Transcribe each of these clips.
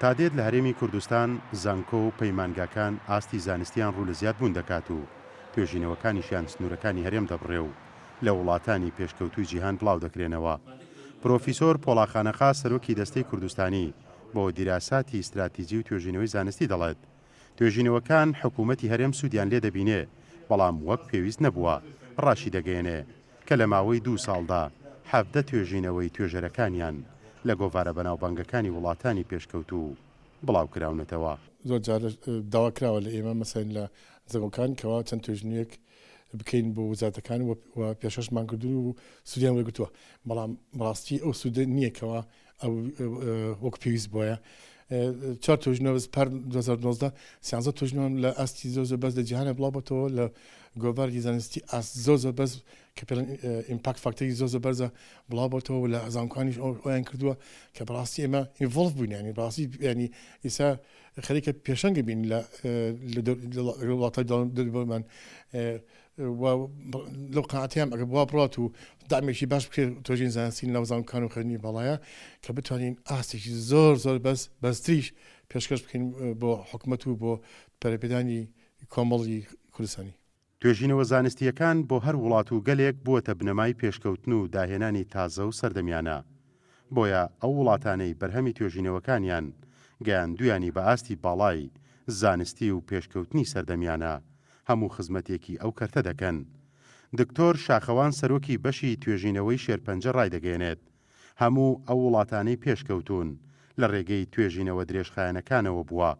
تا دێت لە هەرێمی کوردستان زانکۆ و پەیمانگاکان ئاستی زانستیان ڕوو لە زیادبوون دەکات و توێژینەوەکانیشیان سنوورەکانی هەرێم دەبڕێ و لە وڵاتانی پێشکەوتووی جیهان بڵاودەکرێنەوە. پرۆفیسۆر پۆڵا خانەقا سەرۆکی دەستەی کوردستانی بۆ دیراساتی ستراتیجی و توێژینەوەی زانستی دەڵێت، توێژینەوەکان حکوومەتی هەرێم سوودیان لێ دەبینێ، بەڵام وەک پێویست نەبووە، ڕاشیدەگەیەنێ کە لە ماوەی دوو ساڵدا 17 توێژینەوەی توێژەرەکانیان لە گۆڤارە بەناوبانگەکانی وڵاتانی پێشکەوتوو بڵاوکراونەتەوە. زۆر جار داوا کراوە لە ئێمە مەسەلەن لە زانکۆکان کەوا چەند توێژینەوەیەک بکەین بۆ وەزارەتەکان و پێشکەشمان کردوون و سوودیان وەرگرتووە، بەڵام بەڕاستی ئەو سوودە نییە کەوا ئەو وەک پێویست بۆیە. چوار توێژینەوە بەس پار 2019 سیانزە توێژینەوەم لە ئاستی زۆر زۆر بەرز لە جیهانە بڵاو بۆتەوە لە گۆڤاری زانستی ئاست زۆر زۆر بەرز کە پێڵێن impact factor ی زۆر زۆر بەرزە بڵاو بۆتەوە و لە زانکۆکانیش ئەویان کردووە کە بەڕاستی ئێمە involve بووین ینی بەڕاستی ینی ئیسا خەریکە پێشەنگە بین لە وڵاتە دەربمان لەو قەناعەتەیام ئەگەر بوا بڕات و دامێکی باش بکرێت تۆژین زانستی لەناو زانکۆکان و خوێندنی باڵایە کە بتوانین ئاستێکی زۆر زۆر بەس بەرزتریش پێشکەش بکەین بۆ حکومەت و بۆ پەرەپێدانی کۆمەڵی کوردستانی. توێژینەوە زانستییەکان بۆ هەر وڵات و گەلێک بووەتە بنەمای پێشکەوتن و داهێنانی تازە و سەردەمیانە. بۆیە ئەو وڵاتانەی بەرهەمی توێژینەوەکانیان گەیاندوویانی بە ئاستی باڵای زانستی و پێشکەوتنی سەردەمیانە، هەموو خزمەتێکی ئەو کەرتە دەکەن. دکتۆر شاخەوان سەرۆکی بەشی توێژینەوەی شێرپەنجە ڕایدەگەیەنێت، هەموو ئەو وڵاتانەی پێشکەوتوون لە ڕێگەی توێژینەوە درێژخایەنەکانەوە بووە،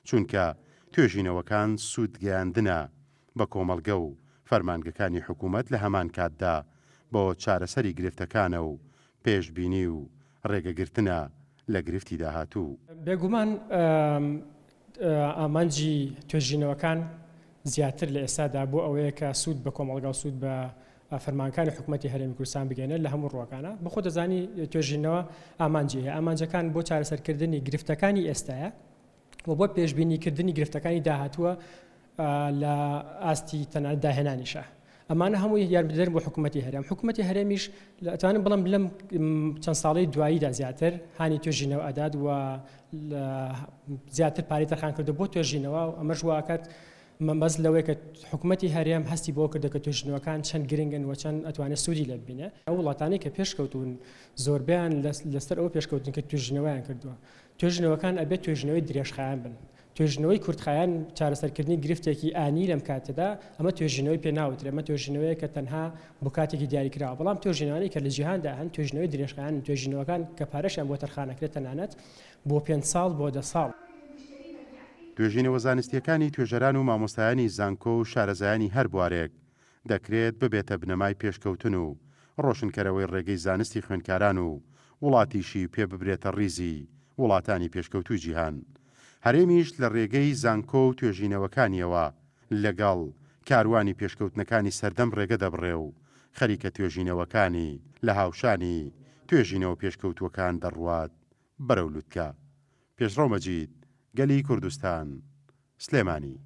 چونکە توێژینەوەکان سوود گەیاندنە بە کۆمەڵگە و فەرمانگەکانی حکوومەت لە هەمان کاتدا بۆ چارەسەری گرفتەکانە و پێشبینی و ڕێگەگرتنە لە گرفتی داهاتوو. بێگومان ئامانجی توێژینەوەکان زیاتر لە ئێستادا بۆ ئەوەیە کە سوود بە کۆمەڵگا و سوود بە فەرمانگەکانی حکوومەتی هەرێمی کوردستان بگەێنێت لە هەموو ڕووەکانە. بە خۆت دەزانی توێژینەوە ئامانجی هەیە، ئامانجەکان بۆ چارەسەرکردنی گرفتەکانی ئێستایە و بۆ پێشبینیکردنی گرفتەکانی داهاتووە لە ئاستی تەنانەت داهێنانیشە. ئەمانە هەمووی یارمەتیدەرن بۆ حکوومەتی هەرێم. حکوومەتی هەرێمیش ئەتوانم بڵێم لەم چەند ساڵەی دواییدا زیاتر هانی توێژینەوە ئەدات و زیاتر پارەی تەرخان کردو بۆ توێژینەوە و ئەمەش واکات مەبەست لەوەیە کە حکوومەتی هەرێم هەستی بۆ کردە کە توێژینەوەکان چەند گرنگن و چەند ئەتوانێت سوودی لێ ببینێ. ئەو وڵاتانەی کە پێشکەوتوون زۆربەیان لەسەر ئەوە پێشکەوتن کە توێژینەوەیان کردووە. توێژینەوەکان ئەبێت توێژینەوەی درێژخایەن بن. توێژینەوەی کورتخایەن چارەسەرکردنی گرفتێکی ئانی لەم کاتەدا، ئەمە توێژینەوەی پێ ناوترێ، ئەمە توێژینەوەیەکە تەنها بۆ کاتێکی دیاریکراوە، بەڵام توێژینەوانەی کە لە جیهاندا هەن توێژینەوەی درێژخایەنن، توێژینەوەکان کە پارەشیان بۆ تەرخان ئەکرێت تەنانەت بۆ پێنج ساڵ بۆ دە ساڵ. توێژینەوە زانستییەکانی توێژەران و مامۆستایانی زانکۆ و شارەزایانی هەر بوارێک، دەکرێت ببێتە بنەمای پێشکەوتن و ڕۆشنکەرەوەی ڕێگەی زانستی خوێندکاران و وڵاتیشی پێ ببرێتە ڕیزی وڵاتانی پێشکەوتووی جیهان. هەرێمیش لە ڕێگەی زانکۆ و توێژینەوەکانیەوە لەگەڵ کاروانی پێشکەوتنەکانی سەردەم ڕێگە دەبڕێ و خەریکە توێژینەوەکانی لە هاوشانی توێژینەوە پێشکەوتووەکان دەڕوات بەرەو لوتکە. پێشڕەو مەجید، گەلی کوردستان، سلێمانی.